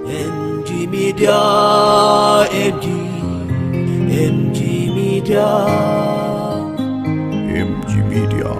M G Media, M G, M G Media, M G Media.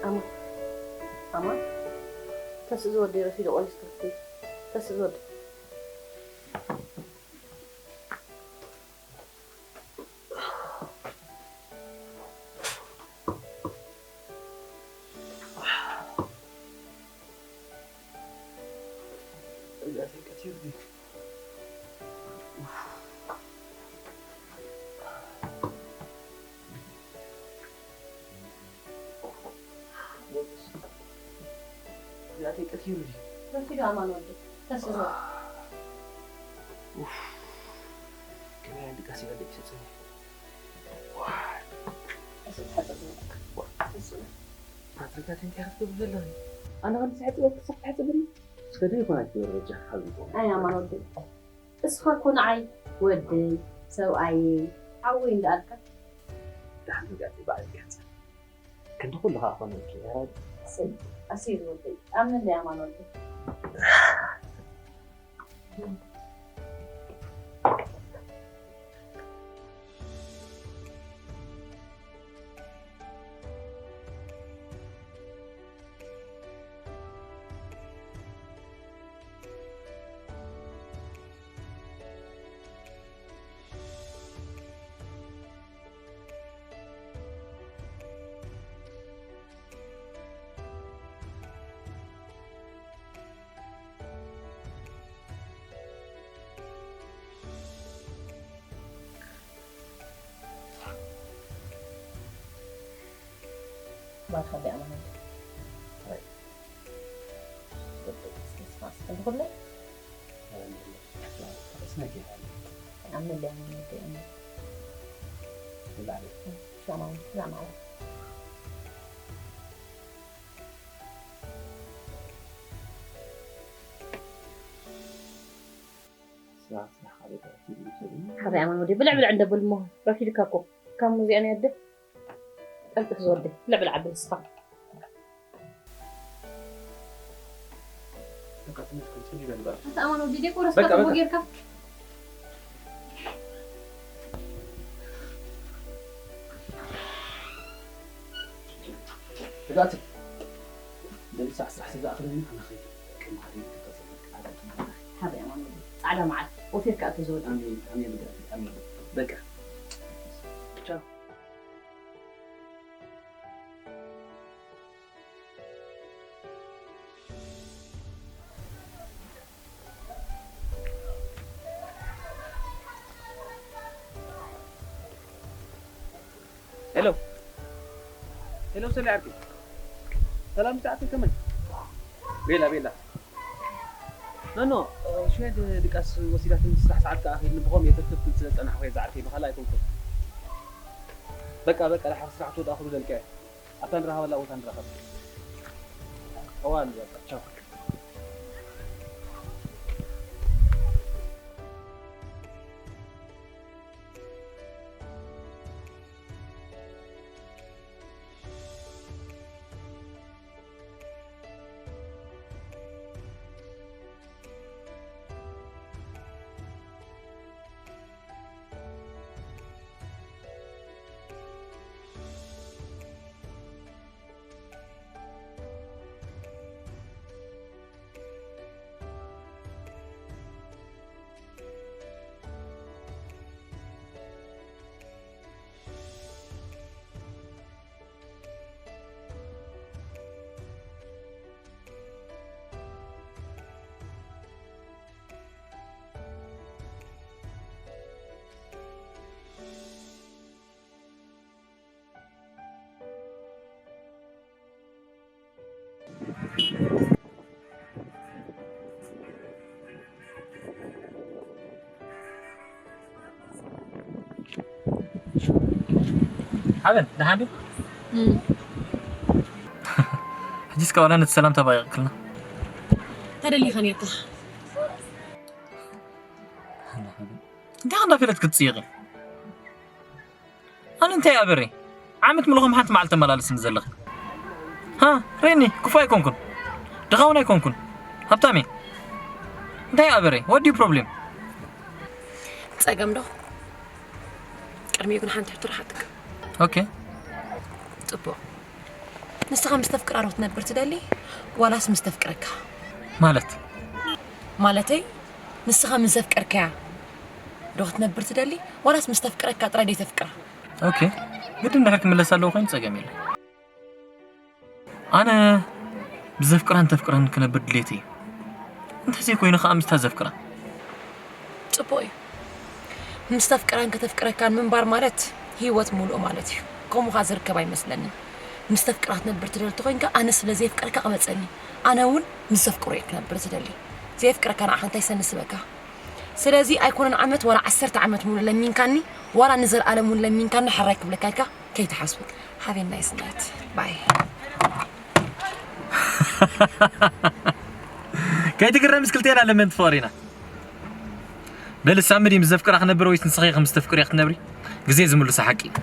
ኣማ፣ ኣማ፣ ተስእ ዝወደይ ረፊዱ ቆሊስ ትምህርቲ። ተስእ ዝወደይ። እዚኣተይ ቀትይሩ ድዩ? ረፊዱ ኣማን ወዲ። ተስእ ዝወደይ። ኡፍ። ከመይ ድቃስ ይበልዕ ይሰጽኒ። ዋይ። ተስእ ትሓጽብ። ተስእ። ማትሪካ ተንቲያ ክትገብር ዘለኺ? ኣነ ከም ዝሕጽበ ክሳብ ትሕጽብኒ? እስከ ደይ ኮናት ደረጃ ሓቢቦም። ኣይ ኣማን ወዲ። እስኻ እኮ ንዓይ ወደይ፣ ሰብኣየይ፣ ሓወይ እንዳኣልካ። ደሓን መጋጺ ባዕለይ ገጽ። ክንዲ ኩሉ ኸኣ ኮነ እኪ፣ ኧረ። እሰይ፣ ኣሰይ ዝወደይ፣ ኣምነለይ ኣማን ወደይ። ባርኻ ዲኣ ማለት። ኣይ። እስኪ ንስኻ እስኪ እንተኹለይ። ኣይ፣ ኣይ፣ ኣይ፣ እስነኪ። ኣብ መለያ መንገዲ እዮም። ንላዕሊ። ሻማዊ፣ ሻማዊ። ስራሕ፣ ስራሕ፣ ሓደ ሓደ ኣማን ወዲ ብልዕ ብልዕ እንደብል እሞ ረፊድካ እኮ ካብ ሙዚየም ያደ ቀልጥፍ ዝወደ ብልዕ ብልዕ ኣብል ንስኻ። በቃ ትምህርትኩም ጽን ይበል በቃ። ኣታ ኣማን ወዲ ዴኮ በቃ፣ ረስካ በቃ። ጌርካ። ጋት ደልሳ ስራሕ ስለ ዝኣኽለኒ ኣነ ኸይደ። ከም ሓደ ይቅርታ ሰጥተካ ሓደ ጥማና። ሓደ ያማን ጻዕዳ መዓል ወፊርካ እቶ ዝወድ። ኣሜን፣ ኣሜን፣ ጋት፣ ኣሜን። በቃ። ቻው። ሄሎ። ሄሎ፣ ሰሊ ዓርከይ። ሰላም፣ ሰዓት ከመይ? ቤላ፣ ቤላ። ኖ፣ ኖ፣ ሽወያ ድ-፣ ድቃስ ወሲዳትኒ፣ ስራሕ ሰዓት ከኣ ከይድኒ ብኸም የተክብ ስለ ዝጸናሕኩ እየ ዝዓርከይ፣ ብኻልእ ኣይኮንኩን። በቃ፣ በቃ፣ ድሓር ስራሕ ትወድኣ ክብለልካ እየ። ኣብታ ንራኸበላ ቦታ ንራኸብ። እዋን፣ በቃ፣ ቻው። ሓበን፣ ደሓን ድዩ? እም። ሕጂ እስከ ዋላ ነቲ ሰላምታ ባይቕክልና። ተደሊኻ ነርካ። እንታይ እንዳፈለጥ ክትጽይቒ? ኣነ እንታይ ኣበሬ? ዓመት ምልኹም ሓንቲ መዓልቲ ተመላለስኒ ዘለኺ። ሃ፣ ሬኒ፣ ክፉ ኣይኮንኩን። ድኻ እውን ኣይኮንኩን። ሃብታሜ፣ እንታይ ኣበሬ? What do you problem? ጸገም ዶ? ቅድሚኡ ግን ሓንቲ ሕቶ ረሓትክ። ኦኬ። ጽቡቕ። ንስኻ ምስ ተፍቅራ ዶ ክትነብር ትደሊ? ዋላስ ምስ ተፍቅረካ? ማለት? ማለተይ፣ ንስኻ ምስ ዘፍቀርካያ ዶ ክትነብር ትደሊ? ዋላስ ምስ ተፍቅረካ ጥራይ ደይ ተፍቅራ? ኦኬ። ግድን ድሕር ክምለስ ኣለዎ ኮይኑ ጸገም የለን። ኣነ ብዘፍቅራን ተፍቅረን ክነብር ድሌት እዩ። እንተዘይኮይኑ ከኣ ምስታ ዘፍቅራ። ጽቡቕ እዩ። ምስ ተፍቅራን ከተፍቅረካን ምንባር ማለት ህይወት ሙሉእ ማለት እዩ። ከምኡ ከኣ ዝርከብ ኣይመስለንን። ምስ ተፍቅራ ክትነብር ትደሊ ተኾይንካ፣ ኣነ ስለ ዘየፍቅረካ ቅበጸኒ። ኣነ እውን ምስ ዘፍቅሮ እየ ክነብር ዝደሊ። ዘየፍቅረካ ንዓኻ እንታይ ሰንስበካ? ስለዚ ኣይኮነን ዓመት ዋላ ዓሰርተ ዓመት ሙሉእ ለሚንካኒ፣ ዋላ ንዘለኣለም እውን ለሚንካኒ ሕራይ ክብለካ ኢልካ ከይትሓስቡ። ሃቭ ኤ ናይስ ናይት። ባይ። ከይትግረምስ ክልቴና ለመንቲ ፍቕሪ ኢና። በሊ ሳሚ ድዩ ምስ ዘፍቅራ ክነብር ወይስ ንስኺ ከም ዝተፍቅርያ ክትነብሪ? ግዜ ዝምልሶ ሓቂ እዩ።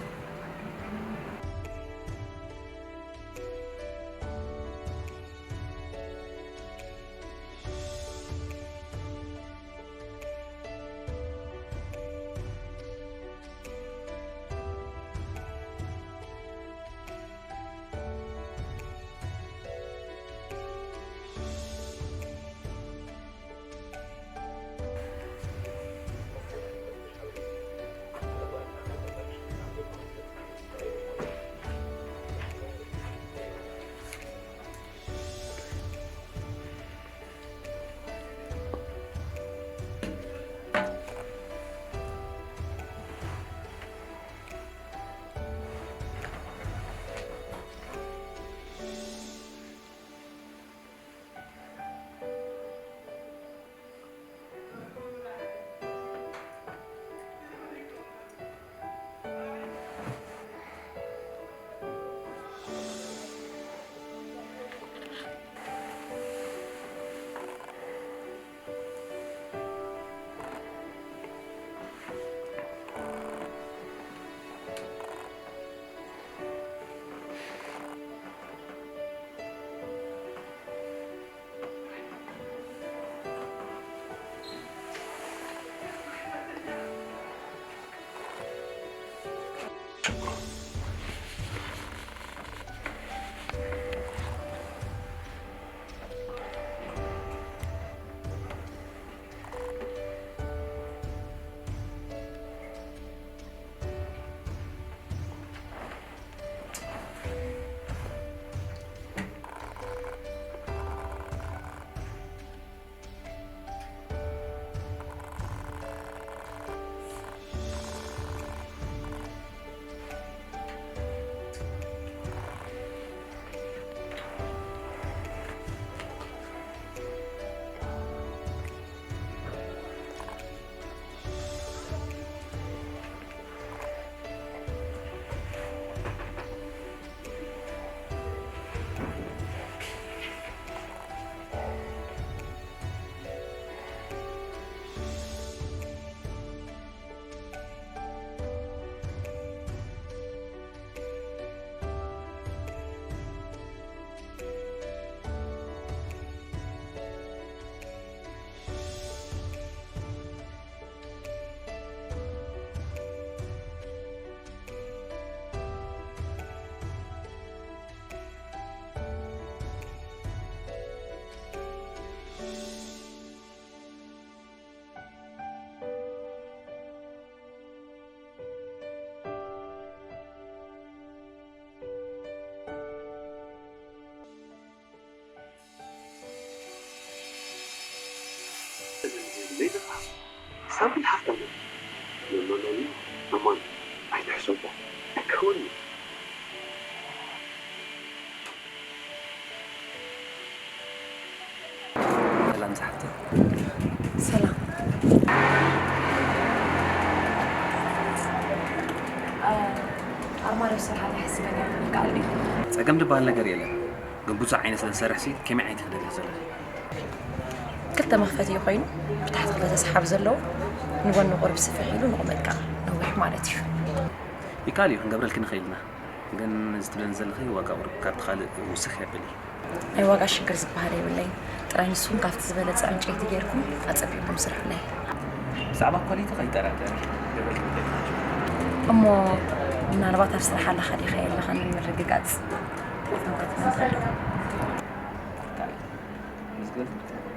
ሳምሪ ሓፍቶም፣ ኖ፣ ኖ፣ ኖ፣ ኖ፣ ኣማን፣ ኣይትሕሰቦ፣ ኣይክኸውን እዩ። ሰላም ዝሓፍተይ። ሰላም። አ፣ ኣርማድዮ ስራሕ ይሕስበኒ ይከኣል ድዩ? ጸገም ዝበሃል ነገር የለን። ግን ብዙሕ ዓይነት ስለ ዝሰርሕሲ ከመይ ዓይነት ክደልያ ዘለኺ? ክልተ መኽፈቲ ኮይኑ ብታሕቲ ክልተ ተስሓቢ ዘለዎ ንጎኒ ቁሩብ ስፍሕ ኢሉ ንቑመት ከዓ ነዊሕ ማለት እዩ። ይከኣል እዩ፣ ክንገብረልኪ ንኽእል ኢና። ግን እዚ ትብለኒ ዘለኺ ዋጋ ቁሩብ ካብቲ ካልእ ውስኽ የብል እዩ። ናይ ዋጋ ሽግር ዝበሃል የብለይን። ጥራይ ንስኹም ካብቲ ዝበለጸ ዕንጨይቲ ጌርኩም ኣጸቢቕኩም ስርሑለይ። ብዛዕባ ኳሊቲ ከይጠራጠሪ፣ ገበል ክትበልኪ። እሞ ምናልባት ኣብ ስራሕ ኣለኻ ዲኻ የለኻን ንምርግጋጽ ቴሌፎን ከትመልሰሉ። እንታይ? ምስ ገዛ?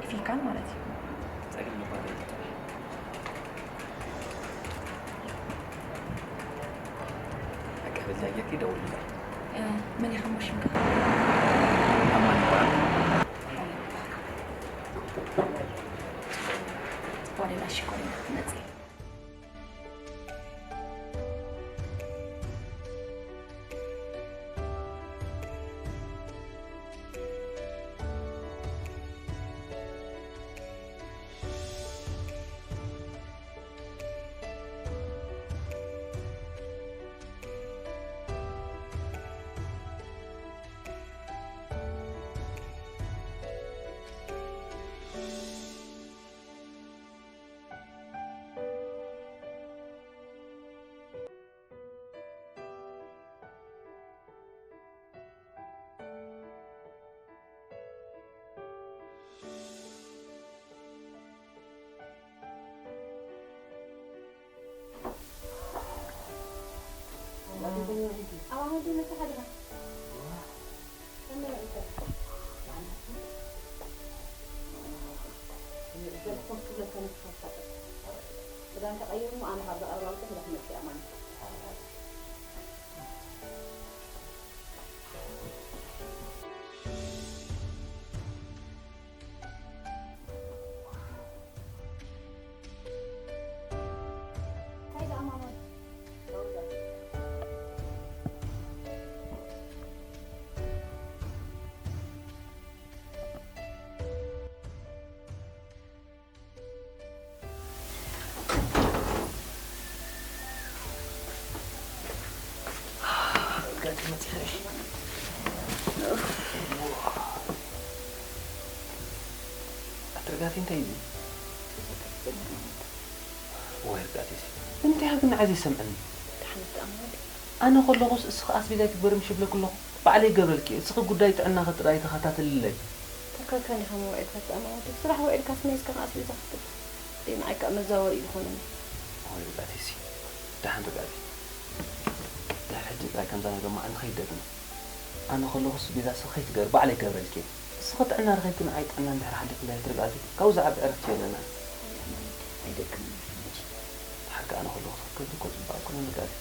ኢፊካን ማለት እዩ። ጸገም ይባል። በቃ በዚያ ጌርኪ ደውልለይ። እ፣ መን ኢኻ እሞ ሽምካ? ኣማን ይበሃል። ጽቡቕ ሌላ ሽኮር ኢና ክትመጽእ። ክዳን ተቐይሩ እሞ ኣነ ካብ ዝቐርባ ውፅእ ክልተ ክመፅእ እያ ማለት እዩ። ኣትርጋቲ እንታይ እዩ? ወይ ርጋቲስ፣ እንታይ ግን ንዓይ ዘይሰምዐኒ? ኣነ ከለኹስ እስኺ ኣስቤዛ ኣይትግበሪ ምሽ ይብለኪ ኣለኹ። ባዕለይ ይገብረልኪ እየ። እስኺ ጉዳይ ጥዕናኺ ጥራይ ተኸታተልለይ። ተካልካኒ ከም ውዒልካ ትኣማወዲ። ስራሕ ውዒልካስ መይዝካ ከኣ ኣስቤዛ ክትብል። ደይ ንዓይ ከኣ መዛወሪ እዩ ዝኾነኒ። ወይ ርጋቲሲ፣ ደሓን ርጋቲ። ድሕሪ ሕጂ ጥራይ ከምዛ ናይ ሎማዓንቲ ከይትደግማ። ኣነ ከለኹስ ቤዛ እስኺ ከይትገር ባዕለይ ይገብረልኪ እየ። እስኺ ጥዕና ረኺብኪ ንዓይ ጥዕና እንድሕር ሓሊፉለይ ኣይትርጋጊ። ካብኡ ዝዓቢ ዕረፍቲ የለናን። ኣይደክምን ሕጂ። ድሓር ከኣ ኣነ ከለኹ ክትከብዲ እኮ ጽቡቕ ኣይኮነን ርጋጊ።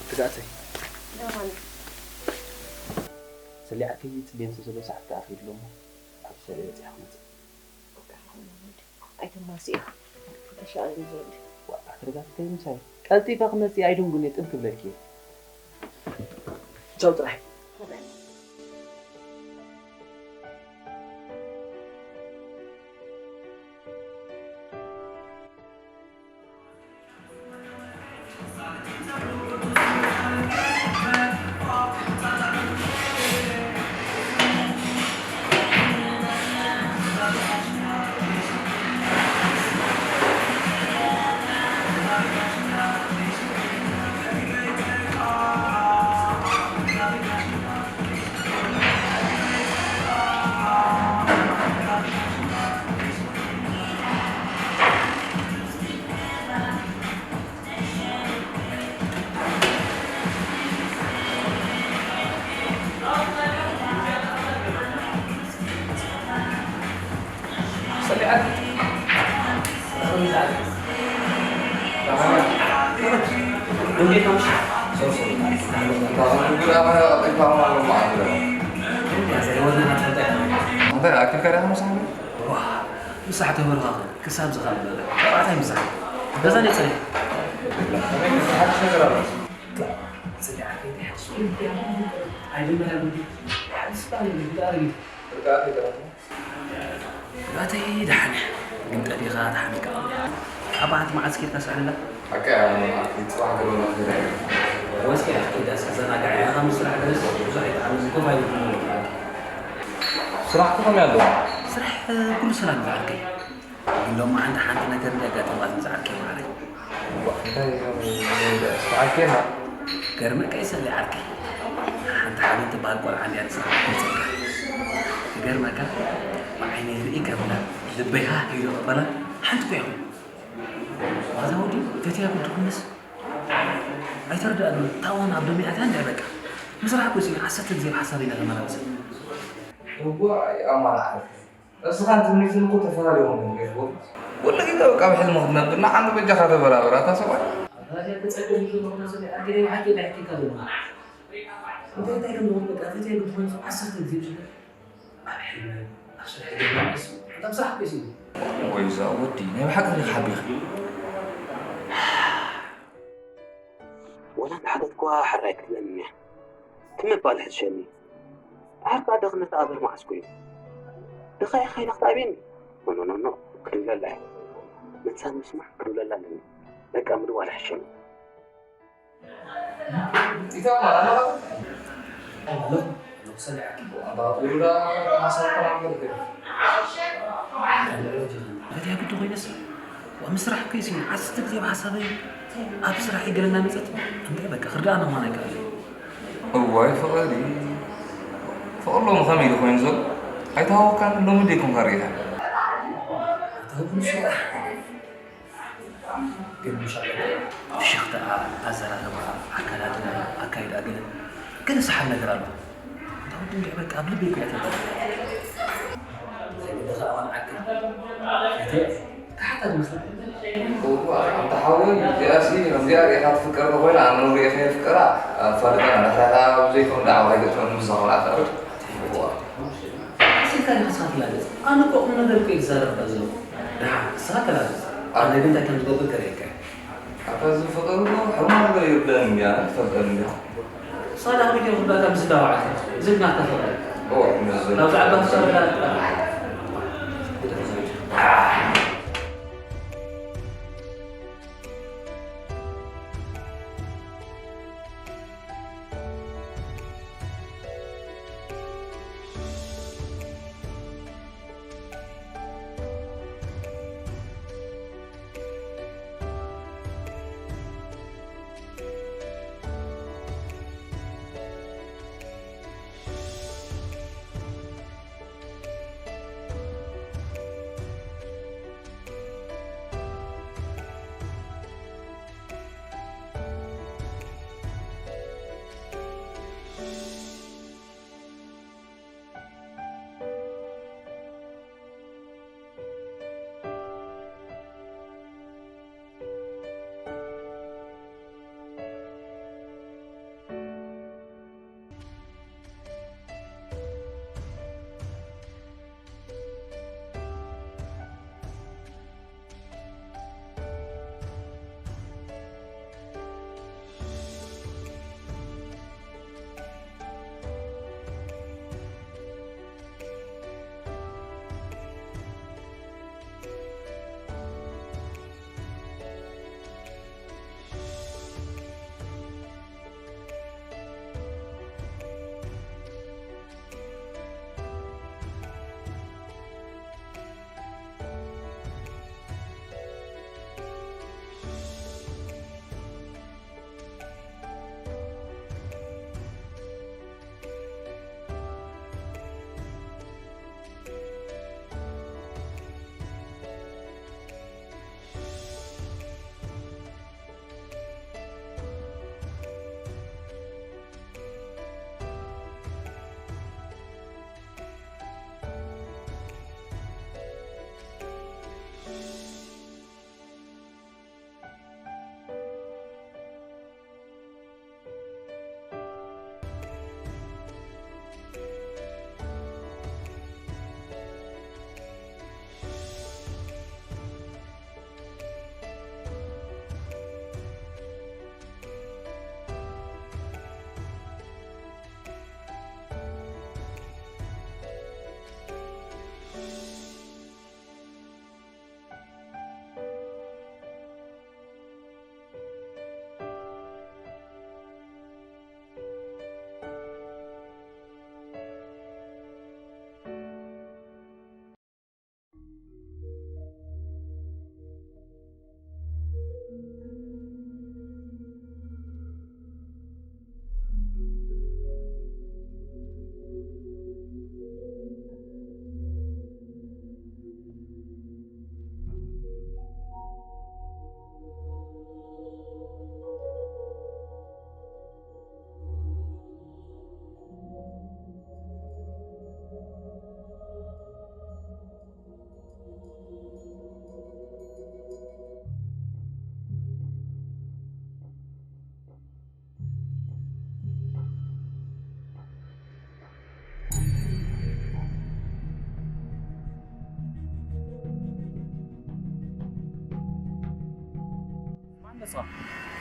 ርግኣተይ። ሰሊዓኪ ጽልየን ስለ ዘሎ ሰዓት ከኣ ከይድሎ እሞ ኣብ ሰለይ በጺሐ ክመጽእ። ኣይተማስዮ። ተሻቒሉ ዝወዲ። ዋእ፣ ኣትረጋግተይ ምሳይ። ቀልጢፈ ክመጽእ ኣይድንጉን እየ፣ ጥብ ክብለኪ እየ። ቻው ጥራይ። እንዴት አመሸህ? ሶስት። ጉድ አመ-፣ አመ-፣ አመ-፣ አመ-፣ አመ-፣ እንታይ ኣኪልካ ዲኻ ምሳሕ? ዋ፣ ምሳሕ ተበርኻኺ ክሳብ ዝኸም በለ። ተባዕታይ ምሳሕ። ገዛ ነይ ጸኒሕ። ሓድሽ ነገር ኣሎ። ጽሊዓ ከይዲ ሓድሽ። ኣይደመና ጉዲ። ሓድሽ ባል ጉዲ ኣረጊት። ርግኣት ይደረኹ። ናተይ ደሓን፣ ግን ጠፊኻ ተሓሚካ። ኣብ በዓልቲ መዓስ ኬድካ ስዕለላ? ሓቂ፣ ኣነ ጽባሕ ገለ ክኸይድ እየ። ወስኪ ኣኪዳ እስኪ ዘናጋዕ ኢኻ፣ ካብ ስራሕ ገለስ ብዙሕ ኣይትዓምዝ፣ ኮፍ ኣይብል። ስራሕኩ ከመይ ኣሎ? ስራሕ፣ እ፣ ኩሉ ሰላም እዩ ዓርከይ። ግን ሎማዓንቲ ሓንቲ ነገር እንዳ ኣጋጠማትኒ ዝዓርከይ ማዓረይ። እንታይ እዮም ዝበዓልክና? ገርመካ ይሰሊ ዓርከይ። ሓንቲ ሓበን ትበሃል ቆልዓ እንድያ ንስኻ ትመጸካ። ክገርመካ፣ ብዓይነይ ርኢ ከምና ልበይ ሃህ ኢሉ ይቕበላ ሓንቲ እኮ ይኹን። ዋዛ ወዲ ፈትያ ክትኾንስ ኣይተረድኣኒ። ታዋን ኣብ ደሚኣትያ እንድያ በቃ። ምስራሕ እኮ ስኒ ዓሰርተ ግዜ ብሓሳብ ኢና ተመላልሰ። እዋ ኣማን ዓርከይ። እስኻን ትምኒትን እኮ ተፈላለዩ ኾይኖም ገይርዎ። ኩሉ ግዜ በቃ ብሕልሚ ክትነብር፣ ንዓንዱ በጃኻ ተበራበር፣ ኣታ ሰብኣይ። ኣታ ተጸገም ይዞ ዝኾነ ሰብ ኣገናኝ ሓቂ እንታይ ሓቂካ ዘሎ? እንታይ እንታይ ከም ዝኾነ በቃ፣ ፈትያ ግን ትኾን ዓሰርተ ግዜ ይችላል። ኣብ ሕልሚ፣ ኣብ ስራሕ ይገባል እሱ። ኣታ ብስራሕ እኮ እዩ። ወይ እዛ ወዲ፣ ናይ ብሓቂ ዲኻ ሓቢኻ? ወላ እንተሓተትኩዋ ሕራይ ክትብለኒ እያ። ትምባል ሕሸኒ። ዓርካ ድኽነት ኣበር መዓስ ኮይኑ? ድኻ ኢኻ ኢላ ክትኣብየኒ? ኖ፣ ኖ፣ ኖ፣ ኖ፣ ክድውለላ እየ። ምሳን ምስማዕ ክድውለላ ኣለኒ። በቃ ምድዋል ሕሸኒ። ኢታ ማራ ኣለኻ? ኣሎ፣ ኣሎ፣ ክሰልዕ ኣኪቡ። ኣባ ቁሩዳ ማሳብ ከማን ገርገር። ፈትያ ግዲ ኮይነስ፣ ዋ፣ ምስ ስራሕ እኮ እዩ፣ ዓሰርተ ግዜ ብሓሳበይ ኣብ ስራሕ ይገለና መጸት። እንታይ በቃ፣ ክርዳእና ሆነ ኣይከኣል። እዋይ ፍቕሪ፣ ፍቕሪ ሎሚ ከመይ ኢሉ ኮይኑ ዘሎ? ኣይተሃወካን ሎሚ ደይኮንካ ርኢኻ? ኣተውኩም ሽያ። ግን ምሻ ፍሽኽታኣ፣ ኣዘራርባኣ፣ ኣከዳድናኣ፣ ኣካይዳ ገለ፣ ገለ ሰሓል ነገር ኣሎ። እንታ ወዲ እንዲዕ በቃ ኣብ ልበይ እኮ እያ ተንጠልጢላ። ናይ ግድኻ እዋን ዓዲ፣ እተ፣ ተሓታ ትመስል። እዋ፣ ኣንታ ሓወይ፣ እዚኣሲ፣ ከምዚኣ ርኢኻ ትፍቀር እንተኾይና፣ ኣነ እውን ርኢኸ የፍቅራ፣ ኣፋልጠና፣ ድሕሪኻ ኣብ ዘይኮን ዳዕዋ ኣይገጥመን፣ ምሳኻ ውን ኣፍቅር። እዋ። መሲልካ ዲኻ ስኻ ትላገጽ? ኣነ እኮ ቁም ነገር እኮ እየ ዝዛረበካ ዘለኹ። ደሓን ንስኻ ተላገጽ። ኣነ ግን እንታይ ከም ዝገብር ከርእየካ እየ። ኣታ እዚ ፍቕሪ እኮ ሕማቕ ነገር የብለንን እንድያ፣ ኣነ ትፈልጠኒ እንዲኻ። ንስኻ ደኣ ከመይ ገይሩ ክርዳእካ ምስ እንዳወዓልካ? እዚ ግን ናትካ ፍቕሪ። እወ፣ ምስ ካብዛ ዓባይ ፍቕሪ ዳ-፣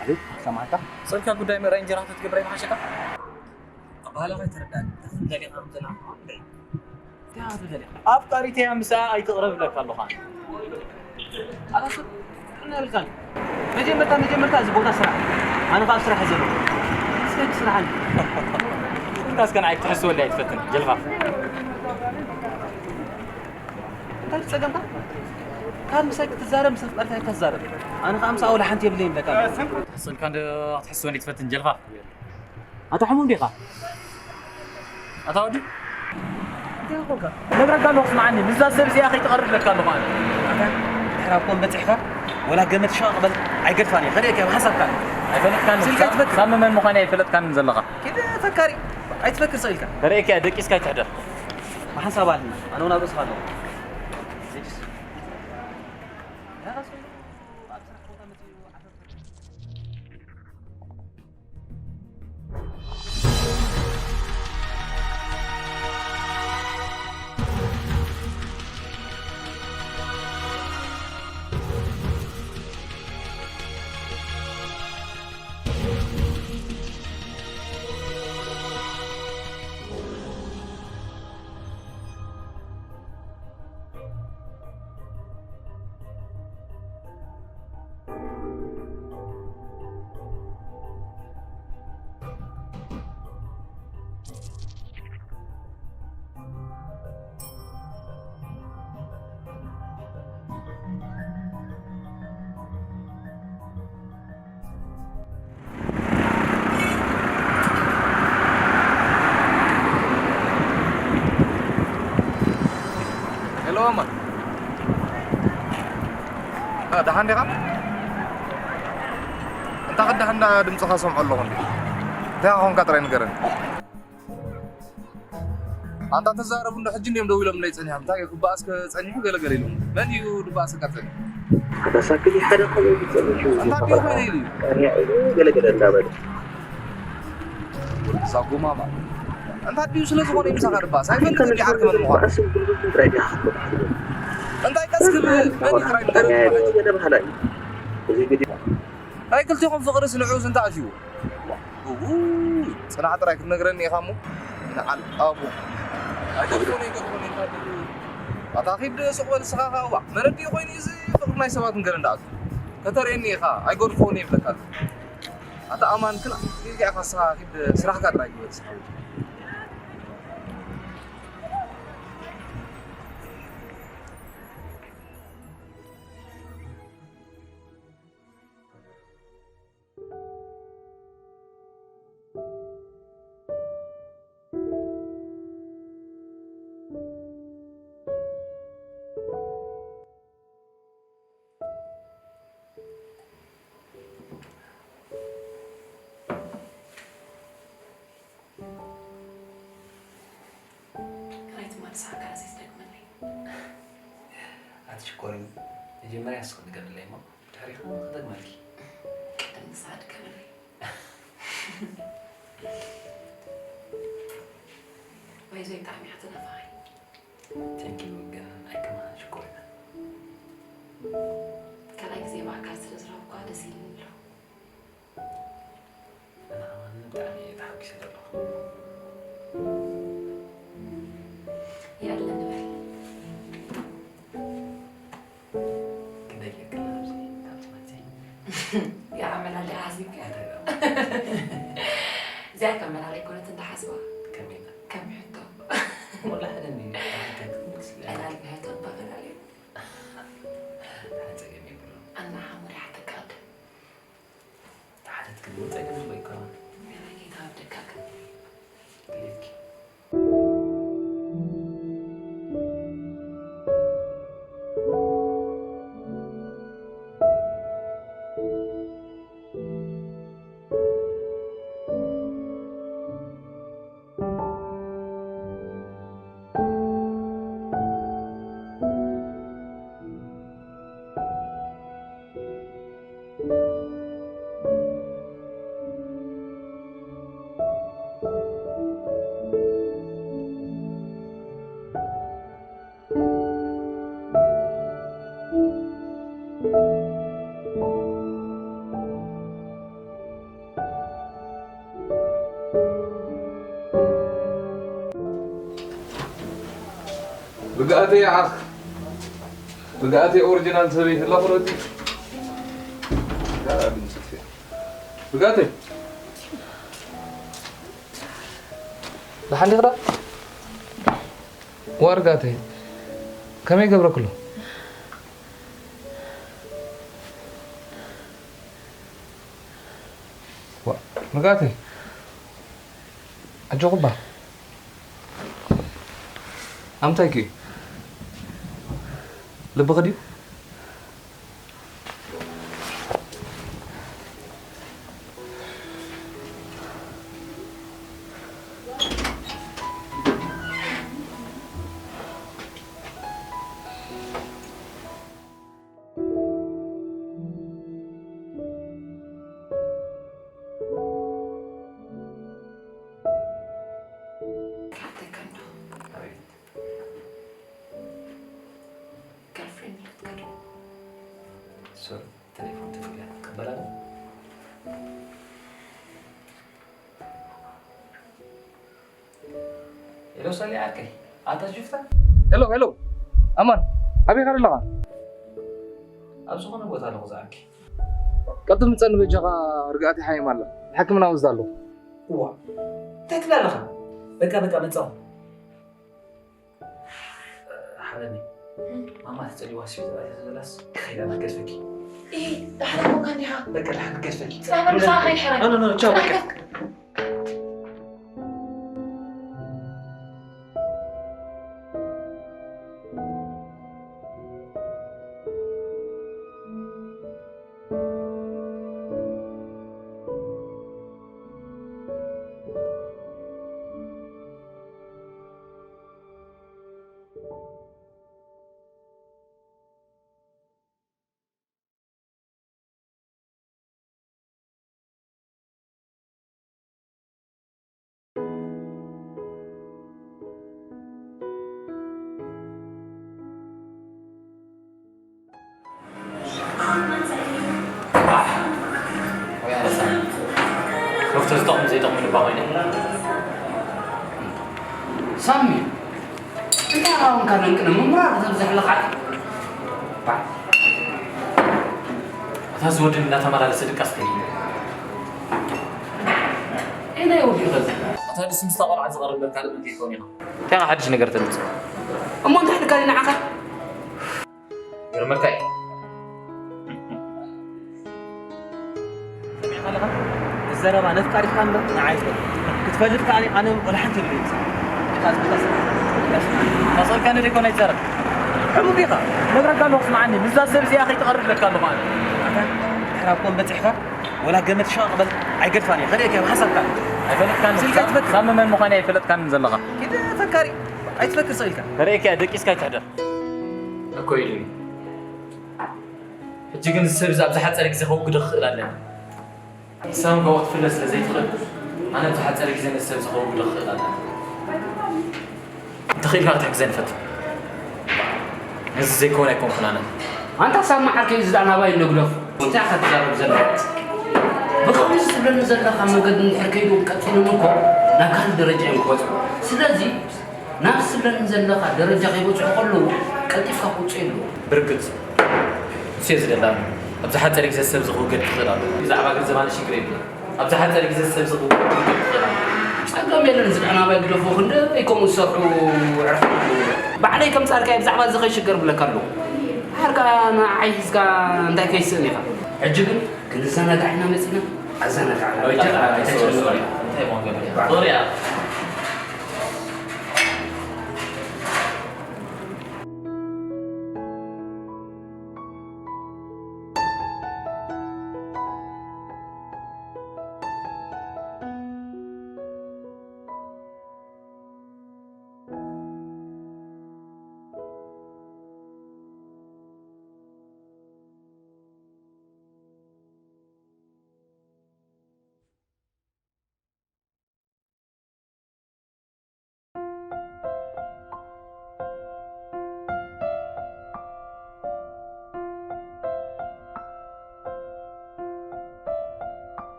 ኣቤት፣ ሰማዕካ። ጸልካ ጉዳይ ምእራይ እንጀራ ክትገብር ኣይምሓሸካ? ኣባህላ ከይተረዳእኒ፣ እንታይ ደሊኻ ከም ዘለኻ እንታይ? እንታይ ደሊኻ? ኣፍቃሪተይ እያ፣ ምስኣ ኣይትቕረብ እብለካ ኣለኹ ኣነ። ኣታ ሰብ፣ ጥዕና የብልካን። መጀመርታ፣ መጀመርታ እዚ ቦታ ስራሕ። ኣነ ከኣ ስራሕ እየ ዘለኹ። እስከ ስራሕ ኣለ። እንታ እስከ ንዓይ ክትሕስወለይ ኣይትፈትን፣ ጀልፋፍ። እንታይ ጸገምካ? ካብ ምሳይ ክትዛረብ፣ ምስ ኣፍቃሪታይ ኣይትዛረብ። ኣነ ከኣ ምስኣ ወላ ሓንቲ የብለይን እብለካ ኣለኹ። ክትሕስወልካ እንደ-፣ ክትሕስወኒ ትፈትን፣ ጀልፋፍ። ኣታ ሕሙም ዲኻ? ኣታ ወዲ? እንታይ ኮንካ? ነግረካ ኣለኹ፣ ስምዓኒ። ምስዛ ሰብ እዚኣ ከይትቐርብ እብለካ ኣለኹ ኣነ። ኣታ ድሕር ኣብ ኮን በጺሕካ፣ ወላ ገመድ ሸቕ በል ኣይገድፋን እየ። ከርእየካ እየ፣ ብሓንሳብካ። ኣይፈለጥካን። ስልካ ትፈትሽ። ሳሚ መን ምዃነይ ኣይፈለጥካን ዘለኻ። ኪድ ፈካሪ፣ ኣይትፈክር ስቕ ኢልካ። ከርእየካ እየ፣ ደቂስካ ኣይትሕደር። ብሓንሳብ ኣለና። ኣነ እውን ኣብ ርእስኻ ኣለኹ። ሂድስ። ሄሎ፣ ማማ። እ፣ ደሓን ዲኻ? እንታ ኸ ደሓን እንዳ ድምፅኻ ሰምዖ ኣለኹ እንዴ? እንታይ ኾንካ ጥራይ ንገረኒ። ኣንታ ተዛረቡ እንዶ ሕጂ እንዲዮም ደው ኢሎምለይ ጸኒሖም። እንታይ ክበኣስ ከ ጸኒሑ ገለ ገለ ኢሎም። መን እዩ ዝበኣሰካ ጸኒሑ? ኣታ ሳክል ሓደ ኸመይ ዝጸንሑ ኣንታ ድዩ ኮይነ ኢሉ እዩ። ቀርያ ኢሉ ገለ ገለ እንዳበለ። እዛ ጎማማ። ኣንታ ድዩ ስለ ዝኾነ እዩ ምሳኻ ዝበኣስ። ኣይፈልጥን ድዩ ዓርኪ መን ምዃኑ። በኣስን ጉልበትን ጥራይ ዲኻ ክትበሃል። እንታይ ቀስ ክብል መን እዩ ጥራይ ንገረኒ። ገለ በሃላይ። እዚ ቪድዮ ናይ ክልቲኹም ፍቕርስ ንዑስ እንታይ ኣትዩ? እውይ፣ ጽናሕ ጥራይ ክትነግረኒ ኢኻ እሞ። ንዓል ኣቡ። ኣይገድፎን፣ ኣይገድፎን፣ እንታይ ድዩ? ኣታ ኺድ ሱቕ በል እስኻ ኸኣ። እዋ፣ መን ኣዲኡ ኮይኑ እዩ እዚ ፍቕሪ ናይ ሰባት ንገረ እንዳኣቱ? ከተርእየኒ ኢኻ፣ ኣይገድፎን እየ ይብለካ ኣለኹ። ኣታ ኣማን ክላ፣ ጌጋ ኢኻ እስኻ፣ ኺድ ስራሕካ ጥራይ ግበር እስኻ። ኣቲ ሽኮሪን፣ መጀመርያ ንስኺ ንገርለይ እሞ፣ ድሕሪኡ ከኣ ክደግመልኪ። ቅድም ንስኻ ድገመለይ። ባይዘይ ብጣዕሚ ኢኻ ተናፋቒ። Thank you፣ ግን ኣይከማን ሽኮሪና። ካልኣይ ግዜ ብኣካል ስለ ዝረኸብኳ ደስ ኢሉኒ ኣሎ። ኣነ ከማን ብጣዕሚ እየ ተሓጒሰ ዘለኹ። ይኣለኒ በል። ክንደይ ይኣክል ኣብዚ፣ ካብቲ መጽኢ? ይኣ መላሊ ሓሲብካ። እንታይ ደኣ? እዚኣ ከም መላሊ ኣይኮነትን፣ እንዳ ሓስባ። ከመይ ኢላ? ከም ሕቶ። ወላ ሓደ እንዲ፣ እንታይ ክትምልስ ኢላ? ዕላል ብሕቶ እባ ፈላልዮ። ሓደ ጸገም የብሉን። ኣና ሓሙር ይሓተካ ቅድም። ተሓተትክኒ እውን ጸገም እኮ ኣይኮነን። ገና ጌታ ወደካ ግን። ድሌትኪ። ርግኣተይ ኣኽ፣ ርግኣተይ ኦሪጂናል ሰበይቲ ኣላ ፍረቲ። ርግኣተይ። ደሓን ዲኻ? ዋ ርግኣተይ፣ ከመይ ገብረክሉ? ዋ፣ ርግኣተይ፣ ኣጆኹ እባ። ኣምንታይ ከ እዩ? ልብኺ ድዩ? ክሓተካ ኣለኹ። ኣቤት። ገርልፍሬንድ ኣለትካ ድዩ? ሶሪ፣ ቴሌፎን ተደዊላ። ትቕበል ኣላ? ሄሎ፣ ሰሌ ዓርከይ። ኣታ ጅፍታ? ሄሎ፣ ሄሎ። ኣማን፣ ኣበይ ኢኻ ዘለኻ? ኣብ ዝኾነ ቦታ ኣለኹ ዝኣኪ። ቀልጥፍ ምጸኒ በጃኻ፣ ርግኣተይ ሓሚማ ኣላ። ሕክምና ወስዳ ኣለኹ። እዋ፣ እንታይ ትብል ኣለኻ? በቃ፣ በቃ፣ መጻኹ። ሓበኒ። ማማ ተጸሊዋ ስፒታል እያ ዘላስ፣ ከይዳ ናገድፈኪ። ኢ፣ ዳሕና ኮንካ እንዲኻ? በቃ፣ ዳሕና ገድፈኪ። ጽናሕ በል፣ ምሳኻ ከይድ ሕራይ። ኖ፣ ኖ፣ ኖ፣ ቻው፣ በቃ። ጽናሕ ዶክተር ዝጠቕሙ ዘይጠቕሙ ልባ ኮይነ። ሳሚ፣ እንታይ ኣሁንካ ነንቅነ ምምራር ዘብዝሕ ለኻዕ። እታ ዝወድን እናተመላለሰ ድቃስ ከይነ። እንታይ ወዲ ይኸዚ? እታ ድስ ምስታ ቆልዓ ዝቐርብ ለካ ልምን ከይኮን ኢኻ። እንታይ ሓድሽ ነገር ተምጽእ? እሞ እንታይ ልካ ንዓኻ? ይገርመካ እዩ። ሰሚዕካ ኣለኻ? እቲ ዘረባ ነፍቃሪትካ እምበር ንዓይ ኣይኮነን። ክትፈልጥ ከኣ ኣነ ወላ ሓንቲ የብለይን። ጭቃ ዝብልካ ሰብ። ታሰልካ ነደ ኮን ኣይትዛረብ። ሕቡብ ኢኻ። ነግረካ ኣለኹ ስምዓኒ። ምስዛ ሰብ እዚኣ ከይትቐርብ ለካ ኣለኹ ኣነ። ኣታ ድሕር ኣብ ኮን በጺሕካ ወላ ገመድ ሸቕ በል ኣይገድፋን እየ። ከርእየካ እየ ብሓሳብካ። ኣይፈለጥካን ስልካ ትፈትሕ። ሳሚ መን ምዃን ኣይፈለጥካን ዘለኻ። ኪድ ፈካሪ። ኣይትፈክር ስቕ ኢልካ። ከርእየካ እየ ደቂስካ ኣይትሕደር። እኮ ኢሉኒ። ሕጂ ግን እዚ ሰብ እዚ ኣብ ዝሓጸረ ግዜ ከውግዶ ክኽእል ኣለኒ። ንሳ እውን ካብኡ ክትፍለ ስለ ዘይትኽእል፣ ኣነ ኣብ ዝሓጸረ ግዜ ነዚ ሰብ እዚ ከውግዶ ክኽእል ኣለኒ። እንተኽኢልካ ክትሕግዘኒ ፈትን። ነዚ ዘይከውን ኣይኮንኩን ኣነ። ኣንታ ሳሚ ዓርከይ፣ እዚ ደኣ ናባይ እንዶ ግደፎ። እንታይ ኢኻ ትዛረብ ዘለኻ? ብኸምዚ ትብለኒ ዘለኻ መገዲ እንድሕር ከይዱ ቀጺሉኒ እኮ ናብ ካልእ ደረጃ እዮም ክበጽሑ። ስለዚ ናብዚ ትብለኒ ዘለኻ ደረጃ ከይበጽሑ ከለዉ ቀልጢፍካ ክትወጽእ ኣለዎ። ብርግጽ። ንሱ እየ ዝደሊ። ኣብዚ ሓጺር ግዜ ሰብ እዚ ክውገድ ክኽእል ኣሎ። ብዛዕባ ገንዘብ ኣነ ሽግር የብለይን። ኣብዚ ሓጺር ግዜ ሰብ እዚ ክውገድ ክኽእል ኣሎ። ጸገም የለን፣ እዚ ደኣ ናባይ ግደፎ፣ ክንደይ ከምኡ ዝሰርሑ ኣዕሩኽ ኣለዉ። ባዕለይ ከምጻልካ እየ፣ ብዛዕባ እዚ ከይሽገር እብለካ ኣለኹ። ድሓር ከኣ ንዓይ ሒዝካ እንታይ ከይስእን ኢኻ። ሕጂ ግን ክንዘናጋዕ ኢና መጺና፣ ኣዘናጋዕና። ኣበይ በጃኻ ጃኻ? ኣይተጨንቕ። እንታይ እሞ ገበያ? ዞርያ።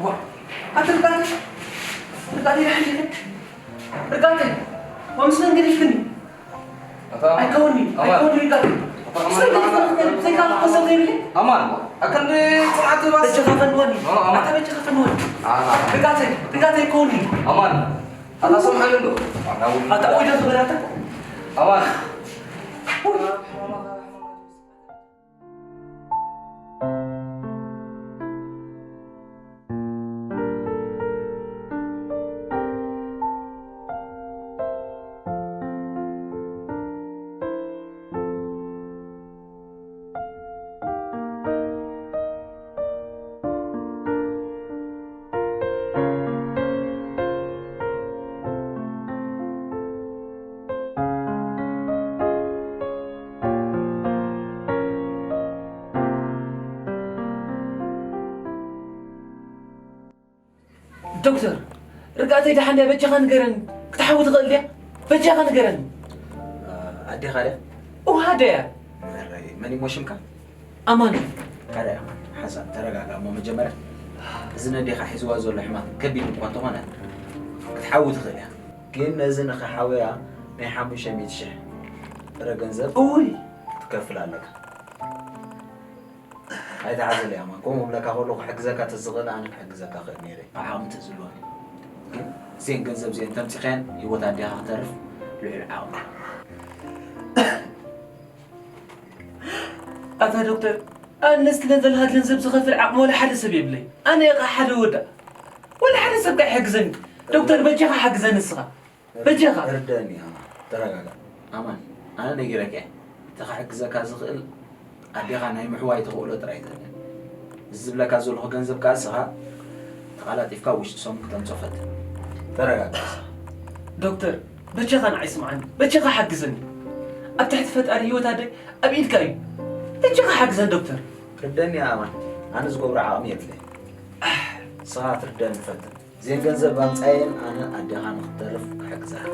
ዋ ኣትርጋት ርጋት ይረሕልክት ርጋት ወምስለን ገዲፍክኒ ኣታ ኣማን ኣይከውኒ ኣማን ኣይከውኒ ርጋት ኣታ ኣማን ኣማን ዘይካ ክቆሰል ዘይብለ ኣማን ኣከንዲ ጽንዓት ባስ በጃኻ ፈንወኒ ኦ፣ ኣማን። ኣታ በጃኻ ፈንወኒ ኣና ርጋት ርጋት ኣይከውኒ ኣማን ኣታ ሰምዓሉ ዶ ኣታ ወይዶ ዝበላታ ኣማን ዶክተር ርጋተይ ደሓን ድያ በጃኻ ንገረኒ ክትሓዊ ትኽእል ድያ በጃኻ ንገረኒ ኣዴኻ ድያ? ውሃ ደያ መረይ መን ይሞ ሽምካ? ኣማን ካደ ሓሳብ ተረጋጋ እሞ መጀመርያ እዚ ነዴኻ ሒዝዋ ዘሎ ሕማም ከቢድ እኳ እንተኾነ ክትሓዊ ትኽእል እያ ግን ነዚ ንኽሓውያ ናይ ሓሙሽተ ሚእቲ ሽሕ ጥረ ገንዘብ እውይ ክትከፍል ኣለካ ኣይትሓዘለይ ኣማን ከምኡ ብለካ ከሎ ክሕግዘካ ተዝኽእል ኣነ ክሕግዘካ ክእል ነይረ ዓቕሚ ተዝህልወኒ ግን እዚአን ገንዘብ እዚአን ተምፂኻየን ህይወት ኣዴኻ ክተርፍ ልዑል ዓቕሚ ኣታ ዶክተር ኣነ ስለ ዘለካ ገንዘብ ዝኸፍል ዓቕሚ ወላ ሓደ ሰብ የብለይ ኣነ ኢኻ ሓደ ወዳ ወላ ሓደ ሰብ ካ ይሕግዘኒ ዶክተር በጃኻ ሓግዘኒ ንስኻ በጃኻ እርደኒ ኣማን ተረጋጋ ኣማን ኣነ ነጊረካ እየ እቲ ክሕግዘካ ዝኽእል ኣዴኻ ናይ ምሕዋይ ተኽእሎ ጥራይ ዘለን እዚ ዝብለካ ዘለኹ ገንዘብ ከዓ እስኻ ተቓላጢፍካ ውሽጢ ሰሙን ክተምፅኦ ፈትን ተረጋጋ እስኻ ዶክተር በጃኻ ንዓይ ስምዓኒ በጃኻ ሓግዘኒ ኣብ ትሕቲ ፈጣሪ ህይወት ኣደ ኣብ ኢድካ እዩ በጃኻ ሓግዘኒ ዶክተር ርደኒ ኣማን ኣነ ዝገብሮ ዓቕሚ የብለይ እስኻ ትርደኒ ፈትን እዘን ገንዘብ ኣምፃየን ኣነ ኣዴኻ ንክትተርፍ ክሕግዘካ